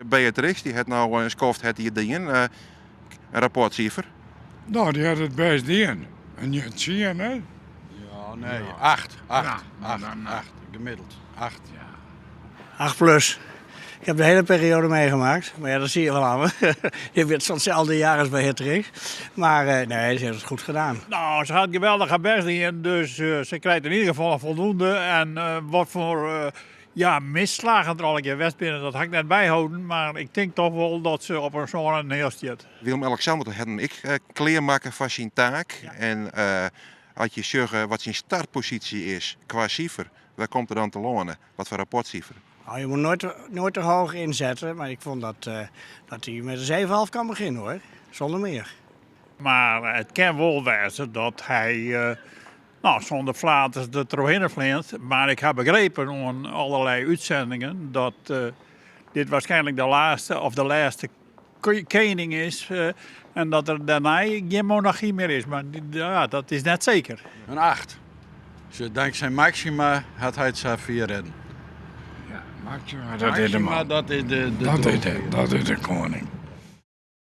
Beatrix, dy hat no in skoft hat dy it dien, in rapportsifer. No, dy hat it bêst dien. In tsien, hè? Ja, nee, acht. Acht, acht, acht. Gemiddeld, acht. Acht plus. Ik heb de hele periode meegemaakt. Maar ja, dat zie je wel aan me. Je bent hetzelfde jaar als bij Hittrix. Maar eh, nee, ze heeft het goed gedaan. Nou, se hat geweldich har bêst dien, dus eh, se krijt yn ieder gefal in foldoende. En eh, wat foar ja, misslaggen der allegear west binne, dat ha ik net byholden. Mar ik tink dochs wol dat se op in sân en in heal stiet. Willem-Alexander hat him ek klearmakke foar syn taak. En as je sjogge wat syn startposysje is kwa sifer, wêr komt er dan telâne? Wat foar rapportsifer? Nou, je moet nooit, nooit te hoog inzetten, maar ik vond dat, uh, dat hij met een 7,5 kan beginnen hoor. Zonder meer. Mar it kin wol wêze dat hy uh, no, sûnder flaters der trochhinne fleant. Mar ik ha begrepen oan allerlei útsendingen dat uh, dit waarskynlik de lêste of de lêste kening is uh, en dat der dêrnei gjin monargy mear is. Mar ja, dat is net seker. In acht. Dus tanksij Maxima hat hy it sa fier rêden. Ja, Maxima, dat is de man. Dat is de, de Dat is de, dat is de koning.